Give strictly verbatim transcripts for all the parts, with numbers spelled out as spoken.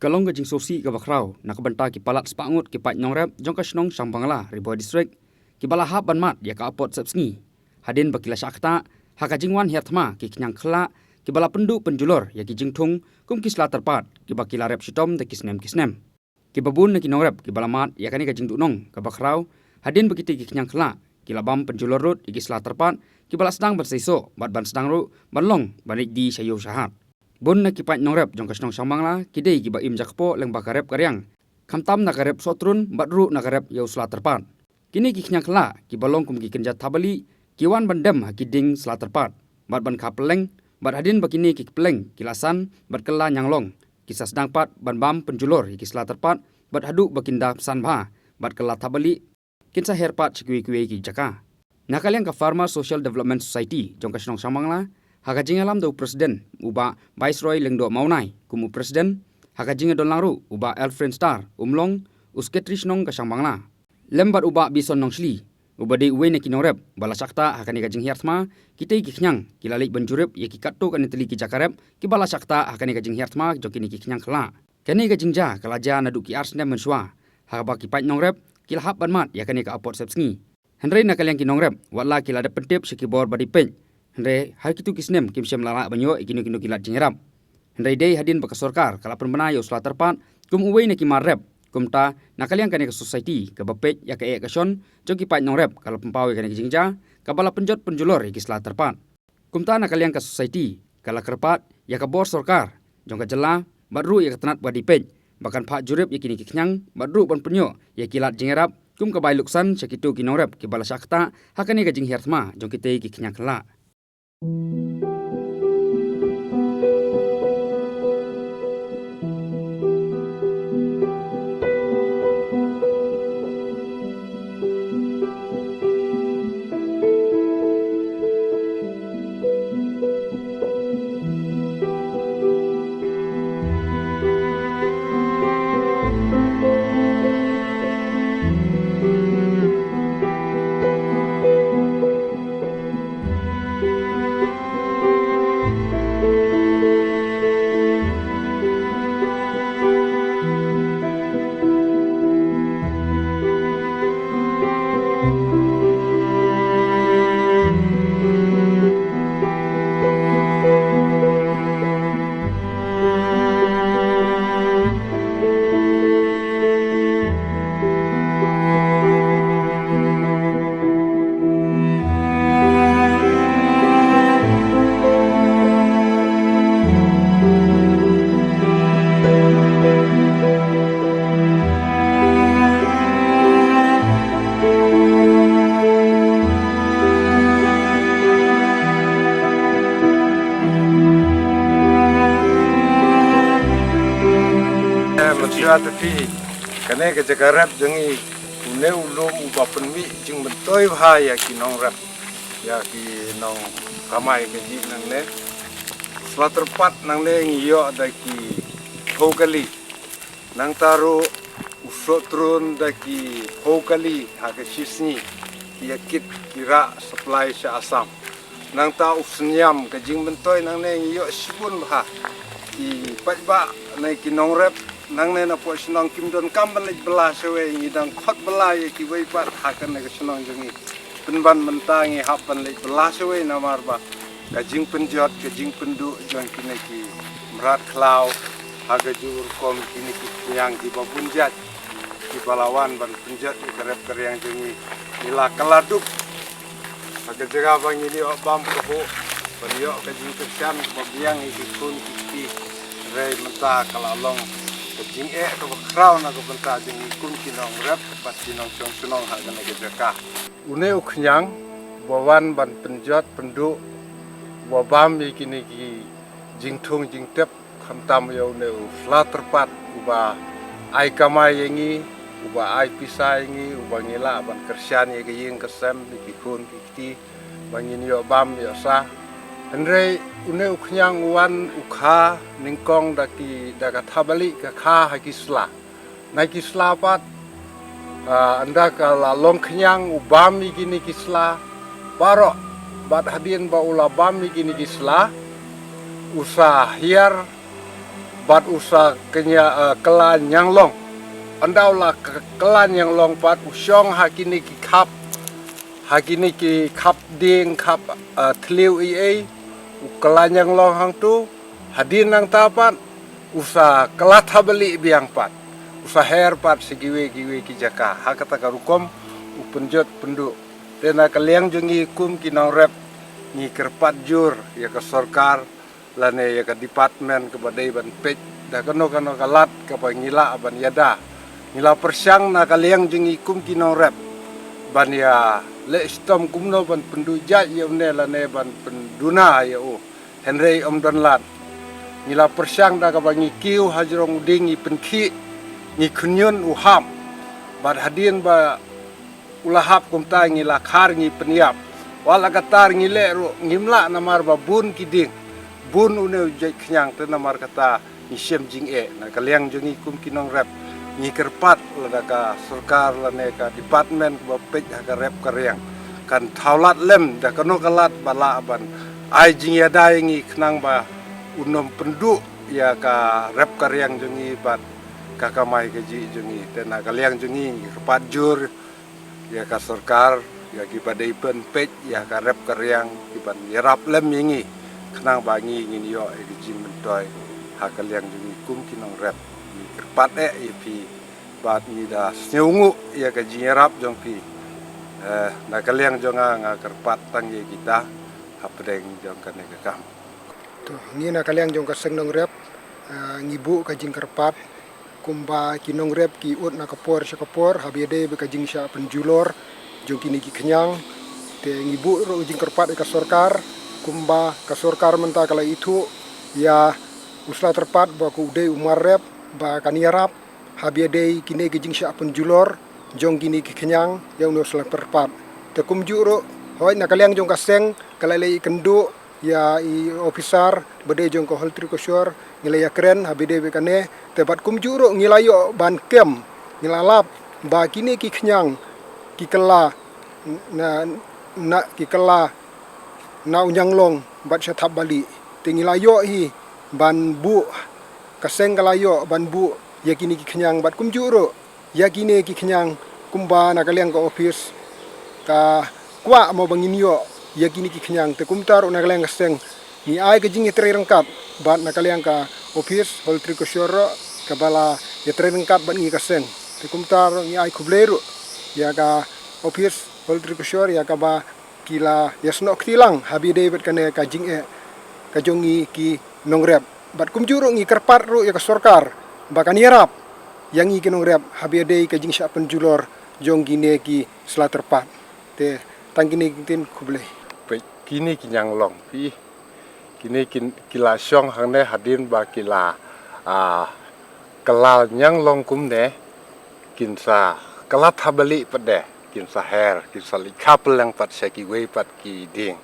Ka long ka jingsngewsih kaba khraw na ka bynta ki palat spah ngut ki paid nongrep jong ka shnong Shangbangla, Ri Bhoi District, kiba la hap ban mad ïa ka apot sepsngi hadien ba ki la shah ktah ha ka jingwan hiar thma ki khñiang khyllah kiba la pynduh pynjulor ïa ki jingthung kum ki sla tyrpad kiba ki la rep shitom da ki snem ki snem. Kiba bun na ki nongrep kiba la mad ïa kane ka jingduhnong kaba khraw hadien ba kitei ki khñiang khyllah ki la bam pynjulor lut ïa ki sla tyrpad kiba la sdang ban seisoh bad ban sdang ruh ban long ban leit die sha ïew sha hat. Bun na ki paid nongrep jong ka shnong Shangbangla ki dei kiba im jakpoh lyngba ka rep ka riang, khamtam na ka rep sohtrun bad ruh na ka rep ïa u sla tyrpad. Kine ki khñiang khyllah kiba long kum ki kynja thapbalieh ki wan ban dem ha ki dieng sla tyrpad bad ban kha pylleng, bad hadien ba kine ki pylleng ki la san bad kylla ñianglong, ki sa sdang pat ban bam pynjulor ïa ki sla tyrpad bad haduh ba kin da san bha bad kylla thapbalieh, kin sa her pat sha kiwei kiwei ki jaka. Na ka liang ka Farmer Social Development Society jong ka shnong Shangbangla, ha ka jingïalam da u President u Bah Viceroy Lyngdoh Mawnai kum u President, ha ka jingïadon lang ruh u Bah Alfred Star Umlong, u Secretary shnong ka Shangbangla, lem bad u Bah Bison Nongshli uba dei uwei na ki nongrep ba la shah ktah ha kane ka jinghiar thma, kitei ki khñiang ki la leit ban jurip ïa ki katto katne tylli ki jaka rep kiba la shah ktah ha kane ka jinghiar thma jong kine ki khñiang khyllah. Kane ka jingjia ka la jia naduh ki ar snem mynshuwa, haba ki paid nongrep ki la hap ban mad ïa kane ka apot sepsngi. Hynrei na ka liang ki nongrep, wat la ki la dep pyntip sha ki bor ba dei peit, hynrei ha kito ki snem kim shym la lah ban ïoh ïa kino kino ki lad jingïarap. Hynrei dei hadien ba ka sorkar ka la pynbna ïa u sla tyrpad kum uwei na ki mar rep, kumta na ka liang kane ka society kaba peit ïa ka eh ka shon jong ki paid nongrep ka la pynpaw ïa kane ka jingjia kaba la pynjot pynjulor ïa ki sla tyrpad. Kumta na ka liang ka society ka la kyrpad ïa ka bor sorkar jong ka jylla bad ruh ïa ka tnat ba dei peit ba kan phah jurip ïa kine ki khñiang bad ruh ban pynïoh ïa ki lad jingïarap kum ka bai luksan sha kito ki nongrep kiba la shah ktah ha kane ka jinghiar thma jong kitei ki khñiang khyllah. Eh, mynshuwa te phi, kane ka jaka rep jong ngi, une u lum uba pynmih jingmyntoi bha ïa ki nongrep, ïa ki nongkamai kajih nangne. Sla tyrpad nangne ngi ïoh da ki phew kali. Nangta ruh u sohtrun da ki phew kali ha ka shisngi, ki ïa kit ki rah supply sha Assam. Nangta u synñiam, ka jingmyntoi nangne ngi ïoh shibun bha. Ki paidbah ne ki nongrep nangne na poh shnong kim donkam ban leit bylla shawei, ngi dang khot bylla ïa kiwei pat ha kane ka shnong jong ngi. Pynban mynta ngi hap ban leit bylla shawei namar ba ka jingpynjot, ka jingpynduh jong kine ki mrad khlaw, ha kajuh rukom kine ki khñiang kiba bun jait kiba la wan ban pynjot ïa ka rep ka riang jong ngi, ngi la kylla duk. Ha ka jaka ba ngin ïoh bam ka buh ban ïoh ka jingkyrshan kaba biang ïa ki khun ki kti, hynrei mynta ka la long ka jingeh kaba khraw na ka bynta jong ngi kum ki nongrep bad ki nongshong shnong ha kane ka jaka. Une u khñiang uba wan ban pynjot pynduh, uba bam ïa kine ki jingthung jingtep, khamtam ïa une u sla tyrpad uba ai kamai ïa ngi, uba ai pisa ïa ngi, uba ngi lah ban kyrshan ïa ka ïing ka sem, ïa ki khun ki kti, ba ngin ïoh bam ïoh sah. Hynrei une u khñiang u wan u kha nyngkong da ki, da ka thapbalieh ka kha ha ki sla. Na ki sla pat, ah, ynda ka la long khñiang u bam ïa kine ki sla baroh, bad hadien ba u la bam ïa kine ki sla, u sa hiar Bad u sa kñia, eh, kylla ñianglong. Ynda u la k-, kylla ñianglong pat u shong ha kine ki khap. Ha kine ki khap dieng, khap, eh, thliew ei ei. U kylla ñianglong hangtu. Hadien nangta pat u sa kylla thabalieh biang pat. U sa her pat sha kiwei kiwei ki jaka. Ha kata ka rukom u pynjot pynduh. Te na ka liang jong ngi kum ki nongrep ngi kyrpad jur ïa ka sorkar lane ïa ka department kaba dei ban peit da kano kano ka lad kaba ngi lah ban ïada. Ngi la pyrshang na ka liang jong ngi kum ki nongrep ban ïa leh shitom kumno ban pynduh jait ïa une lane ban pynduna ïa u. Hynrei ym don lad. Ngi la pyrshang da kaba ngi kiew ha jrong u dieng ngi pynkhih, ngi khynñiun u hap. Bad hadien ba u la hap kumta ngi la khar ngi pynïap. Wat la katta ngi leh ruh ngim lah namar ba bun ki dieng. Bun une u jait khñiang te namar kata ngi shem jingeh. Na ka liang jong ngi kum ki nongrep ngi kyrpad lada ka sorkar lane ka department kaba peit ha ka rep ka riang kan thaw lad lem da kano ka lad ba lah ban ai jingïada ïa ngi khnang ba un ym pynduh ïa ka rep ka riang jong ngi bad ka kamai kajih jong ngi. Te na ka liang jong ngi ngi kyrpad jur ïa ka sorkar, ïa kiba dei ban peit ïa ka rep ka riang, kiban ïarap lem ïa ngi khnang ba ngi ngin ïoh ïa ka jingmyntoi ha ka liang jong ngi kum ki nongrep. Ngi kyrpad eh ïa phi bad ngi da sngewnguh ïa ka jingïarap jong phi. Eh, na ka liang jong nga nga kyrpad tang ïa kita hapdeng jong kane ka kam. To, ngi na ka liang jong ka seng nongrep, eh, ngi buh ka jingkyrpad kumba ki nongrep ki ud na ka por sha ka por, haba ïadei bad ka jingshah pynjulor jong kine ki khñiang. Te ngi buh ruh jingkyrpad ïa ka sorkar kumba ka sorkar mynta ka la ithuh ïa u sla tyrpad ba ka u dei u mar rep ba kan ïarap haba ïadei kine ki jingshah pynjulor jong kine ki khñiang ïa une u sla tyrpad. Te kumjuh ruh, hooid na ka liang jong ka seng ka la leh ïakynduh ïa i officer ba dei jong ka horticulture, ngi la ïakren haba ïadei bad kane. Te bad kumjuh ruh ngi la ïoh ban kem, ngi la lap ba kine ki khñiang ki kylla na, na ki kylla na u ñianglong bad sha thapbalieh. Te ngi la ïoh hi ban buh, ka seng ka la ïoh ban buh ïa kine ki khñiang bad kumjuh ruh ïa kine ki khñiang kumba na ka liang ka office ka kwah mo ba ngin ïoh ïa kine ki khñiang. Te kumta ruh na ka liang ka seng ngi ai ka jingïatreiryngkat bad na ka liang ka office horticulture ruh kaba la ïatreiryngkat bad ngi ka seng. Te kumta ruh ngi ai khublei ruh ïa ka office horticulture ïa kaba ki la ïasnoh kti lang haba ïadei bad kane ka jingeh ka jong ngi ki nongrep. Bad kumjuh ruh ngi kyrpad ruh ïa ka sorkar ba kan ïarap ïa ngi ki nongrep haba ïadei ka jingshah pynjulor jong kine ki sla tyrpad. Te tang kine ki ktien, khublei. Peit kine ki ñianglong phi. Kine ki, ki la shong hangne hadien ba ki la, ah, kylla ñianglong kumne, kin sa kylla thapbalieh pat de, kin sa her, kin sa leit kha pylleng pat sha kiwei pat ki dieng.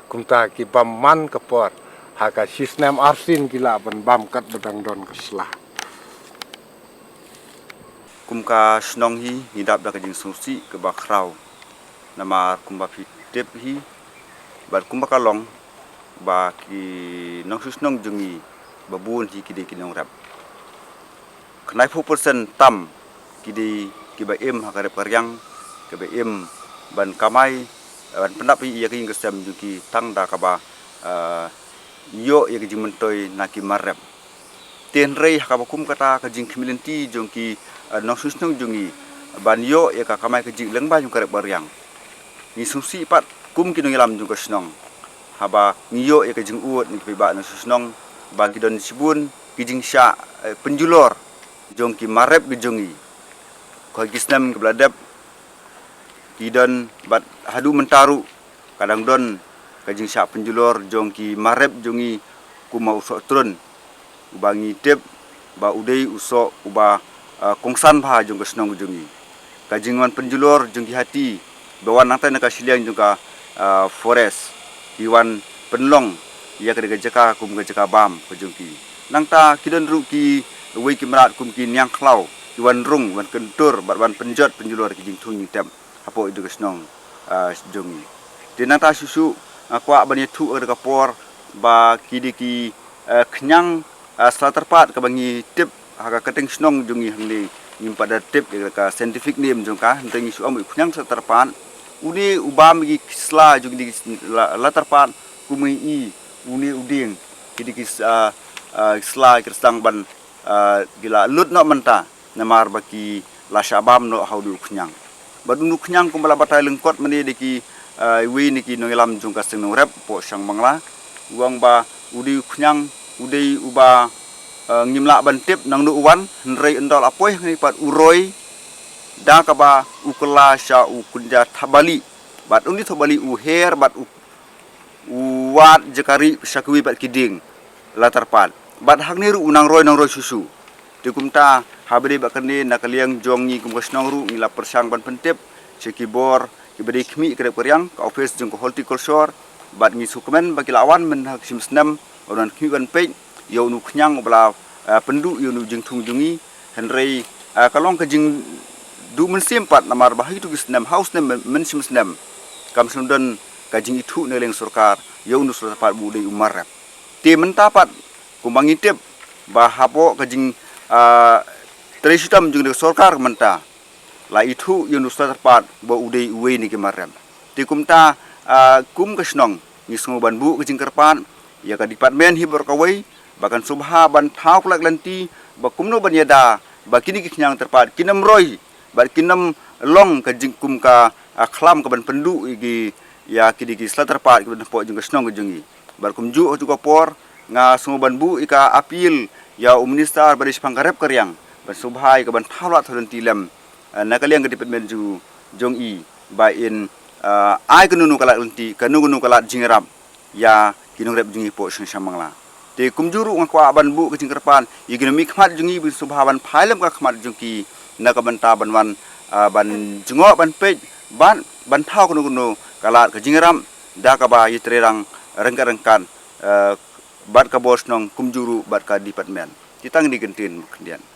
Kumta ki bam man ka por, ha ka shisnem arsien ki lah ban bam katba dang don ka sla. Kum ka shnong hi ngi dap da ka jingsngewsih kaba khraw. Namar kumba phi tip hi bad kumba ka long ba ki nongshong shnong jong ngi ba bun hi ki dei ki nongrep. Khyndai phew percent tam ki dei kiba im ha ka rep ka riang, kiba im ban kamai, ban pyndap ïa ka ïing ka sem jong ki tang da kaba, eh, ïoh ïa ka jingmyntoi na ki mar rep. Te hynrei ha kaba kum kata ka jingkhmih lynti jong ki, eh, nongshong shnong jong ngi ban ïoh ïa ka kamai kajih lyngba jong ka rep ka riang, ngi sngewsih pat kum ki nongïalam jong ka shnong. Haba ngi ïoh ïa ka jingud na ki paidbah nongshong shnong ba ki don shibun ki jingshah, eh, pynjulor jong ki mar rep ki jong ngi. Ko ki snem kiba la dep ki don bad haduh mynta ruh ka dang don ka jingshah pynjulor jong ki mar rep jong ngi kum u sohtrun uba ngi tip ba u dei u soh uba, ah, kongsan bha jong ka shnong jong ngi. Ka jingwan pynjulor jong ki hati ba wan nangta na ka shiliang jong ka, ah, forest ki wan pynlong ïa ka dei ka jaka kum ka jaka bam ka jong ki. Nangta ki don ruh kiwei ki mrad kum ki niangkhlaw ki wan rung, wan kyntur bad wan pynjot pynjulor ki jingthung jingtep hapoh ïa ka shnong, ah, jong ngi. Te nangta shuh shuh nga kwah ban ïathuh ïa ka por ba ki dei ki, eh, khñiang Ah, sla tyrpad kaba ngi tip ha ka kyrteng shnong jong ngi hangne, ngim pat da tip ïa ka scientific name jong ka, hynrei ngi shu ong u khñiang sla tyrpad. Une u bam ïa ki sla jong ngi la, la tyrpad, kum ngi i une u dieng, ki dei ki s-, ah, ah, sla ki rstang ban, ah, ki la lut noh mynta namar ba ki la shah bam noh ha u dei u khñiang. Bad une u khñiang kumba la batai lyngkot mynne da ki, ah, iwei na ki nongïalam jong ka seng nongrep hapoh Shangmangla, u ong ba u dei u khñiang u dei uba, ah, ngim lah ban tip nangno u wan, hynrei ynda la poi hangne pat u roi da kaba u kylla sha u kynja thapbalieh. Bad une thapbalieh u her bad u u wad jaka rieh sha kiwei pat ki dieng la tyrpad. Bad hangne ruh u nang roi nang roi shuh shuh. Te kumta haba dei bad kane, na ka liang jong ngi kum ka shnong ruh ngi la pyrshang ban pyntip sha ki bor kiba dei khmih ka rep ka riang, ka office jong ka horticulture, bad ngi sngewkmen ba ki la wan mynta ha ka shim snem, wan khmih ban peit ïa une u khñiang uba la, eh, pynduh ïa une u jingthung jong ngi. Hynrei, eh, ka long ka jingduh mynsiem pat namar ba ha kito ki snem, ha u snem myn-, mynshem snem, kam shym don ka jingithuh na ka liang sorkar ïa une u sla tyrpad ba u dei u mar rep. Te mynta pat kumba ngi tip ba hapoh ka jing, ah, trei shitom jong ka sorkar mynta, la ithuh ïa une u sla tyrpad ba u dei uwei na ki mar rep. Te kumta, ah, kum ka shnong ngi sngew ban buh ka jingkyrpad ïa ka department hi baroh kawei ba kan sngewbha ban thaw kylla kylla lynti ba kumno ban ïada ba kine ki khñiang tyrpad kin ym roi bad kin ym long ka jingkum ka, ah, khlam kaban pynduh ïa ki, ïa kine ki sla tyrpad kiba don hapoh jong ka shnong ka jong ngi. Bad kumjuh ha katu ka por nga sngew ban buh ïa ka appeal ïa u minister ba dei shaphang ka rep ka riang ban sngewbha ïa kaban thaw lad thaw lynti lem, eh, na ka liang ka department jong, jong i ba in, eh, ai kano kano ka lad lynti, kano kano ka lad jingïarap ïa ki nongrep jong ngi hapoh Shangmangla. Te kumjuh ruh nga kwah ban buh ka jingkyrpad ïa ki nongmihkhmat jong ngi ba sngewbha ban phai lem ka khmat jong ki na ka bynta ban wan, ah, ban jngoh ban peit bad ban thaw kano kano ka lad ka jingïarap da kaba ïatreirang ryngkat ryngkat, eh, bad ka bor shnong kumjuh ruh bad ka department. Te tang kine ki kyntien khyndiat.